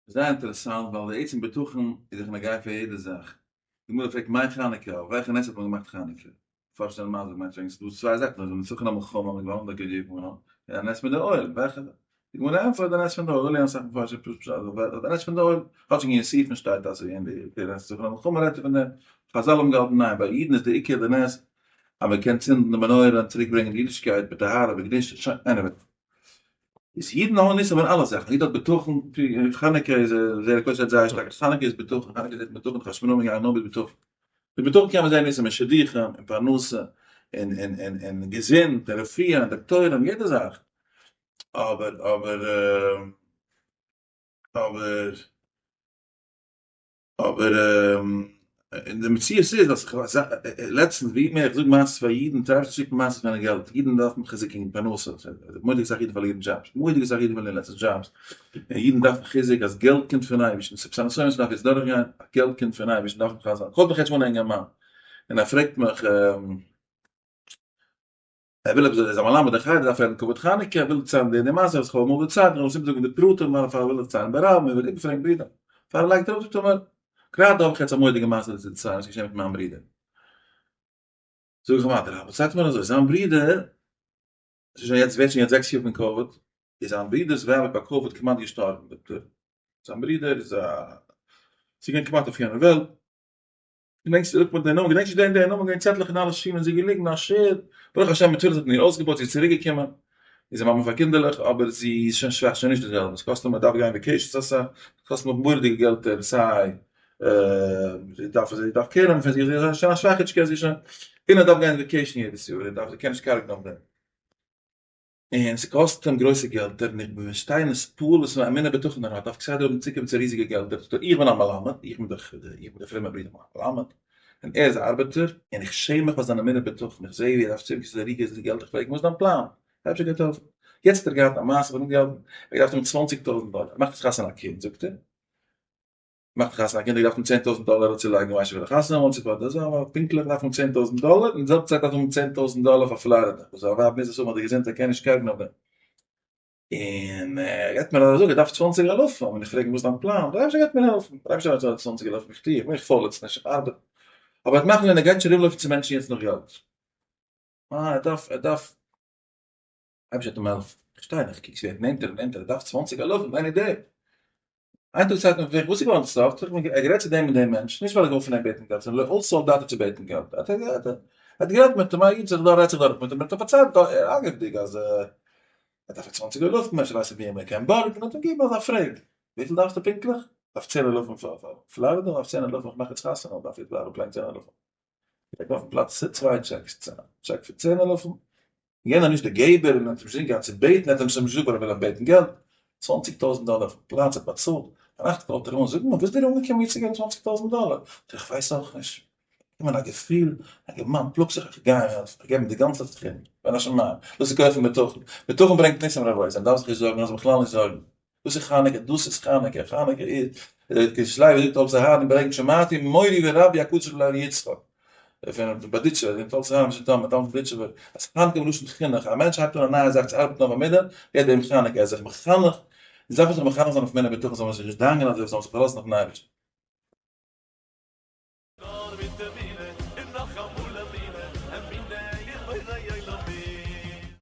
זייער אינטערעסאנט ווייל די עצם בטחון איז דאך נוגע פאר יעדע זאך. די גמרא פרעגט מאי חנוכה, אויף וועלכע נס האט מען געמאכט חנוכה? פארשטעלן מזל מיינט וועגן ס'איז דא צוויי זאכן, אויב נצחון המלחמה מיט געוואלד און געגעבן און א נס מיט די אויל, וועלכע? די גמרא ענטפערט די נס פון די אויל, לערן אסאך מפרשים פשוט פשט אז די נס פון די אויל, כאטש אין יוסיפון שטייט אז אין די נצחון המלחמה רעדט ער פון דעם, חזל האבן געהאלטן ניין, ביי אידן איז די עיקר די נס אז מען קען צינדן די מנורה און צוריק ברענגען די אידישקייט בטהרה ובקדושה, שוין, anyway. איז אידן האבן ניסים אין אלע זאכן, א איד האט בטחון, חנוכה איז זייער כוס האט זייער שטארק, חנוכה איז בטחון, חנוכה זעט מען בטחון, חשמונאים גייען נאר מיט בטחון, מיט בטחון קען מען זען ניסים אין שידוכים, אין פרנסה, אין אין אין אין געזונט, אין רפואה, אין דאקטוירים, יעדע זאך, אבער אבער אבער. אבער די מציאות איז אז לעצטנס ווי מער איך זאג מעשות פאר אידן טריי איך צו שיקן מעשות פון געלט, אידן דארפן חיזוק אין פרנסה, מורא'דיג אסאך אידן פארלירן דזשאבס, מורא'דיג אסאך אידן פארלירן לעצטנס דזשאבס, און אידן דארפן חיזוק אז געלט קומט פון אייבערשטן, ס'איז עפעס א נסיון וואס מ'דארף יעצט דורכגיין, אז געלט קומט פון אייבערשטן דארף מען חזק, קאלט מיך יעצט אן א אינגערמאן און ער פרעגט מיך, ער וויל עפעס ער איז א מלמד אין חדר דארף ער כבוד חנוכה ער וויל דערציילן די די מעשה וואס איך האב אמאל דערציילט איך וועל נישט איבערזאגן די פרטים ווייל פאר וויל איך ציילן ברבים ער וויל איבערפרעגן ברידער פאר ער לייגט אראפ זאגט ער מיר גראדע האב איך יעצט א מורא'דיגע מעשה דיר צו דערציילן וואס איז געשען מיט מיין ברודער זאג איך אים אדרבה זאגט מיר אזוי זיין ברודער ס'איז שוין יעצט ווערט שוין יעצט זעקס יאר פון קאוויד איז זיין ברודער'ס ווייב האט ביי קאוויד כמעט געשטארבן זאגט ער זיין ברודער איז א ס'איז געווען כמעט אויף יענע וועלט געדענקסט זאגט מיר דער נאמען, געדענקסט נישט דעם דער נאמען, געווען צעטלעך אין אלע שולן, זי איז געליגן א שער, ברוך השם מיט תפילות האט מען איר אויסגעבויט, זי איז צוריק געקומען, איז א מאמע פאר קינדערלעך, אבער זי איז שוין שוואך, שוין נישט די זעלבע, עס קאסט אים, ער דארף גיין vacations אסאך, עס קאסט אים מורא'דיגע געלטער, סיי זי דארף זי דארף care נעמען פון זיך, זי איז שוין א שוואכיטשקע, זי איז שוין, און ער דארף גיין vacation יעדעס יאר, ער דארף, זי קען נישט קארגן אויף דעם. און ס'קאסט אים גרויסע געלטער, און איך בין שטיי אין התפעלות פון אמונה בטחון ער דארף כסדר האבן צוקומען צו ריזיגע געלטער, זאגט ער איך בין א מלמד, איך בין דאך איך בין דער פרומער ברודער פון א מלמד, און ער איז א ארבעטער, און איך שעם מיך פאר זיין אמונה בטחון, איך זע ווי ער דארף צוקומען צו די ריזיגע געלטער, איך פרעג אים וואס איז דיין פלאן? אפשר גייט העלפן? יעצט האט ער געהאט א מעשה פון אנגעהאלטן, ער האט געדארפט האבן צוואנציג טויזנט דאלער, ער מאכט יעצט חתונה א קינד זאגט ער, מאכט חתונה א קינד ער דארף האבן 10,000 דאלער צו לייגן ווייסט וועלכע חתונה און צו פאר דאס אבער פונקטליך דארף מען 10,000 דאלער און זעלבע צייט דארף מען 10,000 דאלער פאר פלארידע וואס זיין ווייב מוז עס האבן אדער געזונט ער קען נישט קארגן אויף דעם און ער געבט מיר א זאג ער דארף 20 אלפים און איך פרעג אים וואס איז דיין פלאן דער אייבערשטער גייט מיר העלפן דער אייבערשטער וועט 20 אלפים איך טו איך בין איך פוילעץ נישט איך ארבעט אבער ער וועט מאכן ווען ער גייט נישט ארומלויפן צו מענטשן יעצט נאך געלט אה ער דארף ער דארף אייבערשטער וועט אים העלפן, איך שטיי נאך, קוק ס'ווערט נענטער און נענטער, ער דארף צוואנציג אלפים, עני day. איין טאג צייט נאך וואס איז געווארן סוף, האט ער גערעדט צו דעם און דעם מענטש, נישט ווייל ער וויל פון אים בעטן געלט, זאנדער אלס סאלדאט צו בעטן געלט, ער האט גערעדט מיט אים, א איד זיך דארט רעדט זיך דורך מיט אים, ער האט אים פארציילט אגב'דיג אז ער דארף צוואנציג אלפים, אפשר ווייסט ער ווי מען קען בארגן, האט אים געגעבן אזא פרעג, וויפיל דארפסטו פונקטליך? דארף צען אלפים פאר פלארידע, דארף צען אלפים, איך מאך יעצט חתונה, דארף איך בלייבן צען אלפים. לייגט אויפן פלאץ צוויי טשעקס, טשעק פון צען אלפים, יענער נישט דער געבער און האט אים נישט געהאט צו בעטן, ער האט אים נישט געזאגט ווייל ער וויל אים בעטן געלט, צוואנציג טויזנט דאלער אויפן פלאץ האט באצאלט, ביינאכט קאלט ער אן, זאג נאר ווי איז דיר אנגעקומען מיר צו געבן צוואנציג טויזנט דאלער? זאגט ער איך ווייס אויך נישט, געקומען א געפיל, א געמאן פלאגט זיך איך גיי אים העלפן, איך געב אים די גאנצע סכום, בין השמים, דאס איז כח פון בטחון, בטחון ברענגט ניסים רבותי, מען דארף זיך נישט זארגן, מען דארף זיך בכלל נישט זארגן. דאס איז חנוכה, דאס איז חנוכה, חנוכה איז, דער קדושת לוי זאגט תולדות אהרן ברענגט שמעתי מורי ורבי הקדוש רבי לוי יצחק, פון בארדיטשובער, דעם תולדות אהרן בשם תלמיד בארדיטשובער, אז חנוכה מלשון חינוך, א מענטש הייבט אן א נייע זאך צו ארבעטן אויף א מידה, ווערט ביי אים חנוכה, ער איז זיך מחנך, אונז דארפן זיך מחנך זיין אויף אמונה בטחון, זאל מען זיך נישט דאגה'ן אזוי, זאל מען זיך פארלאזן אויפן אייבערשטן.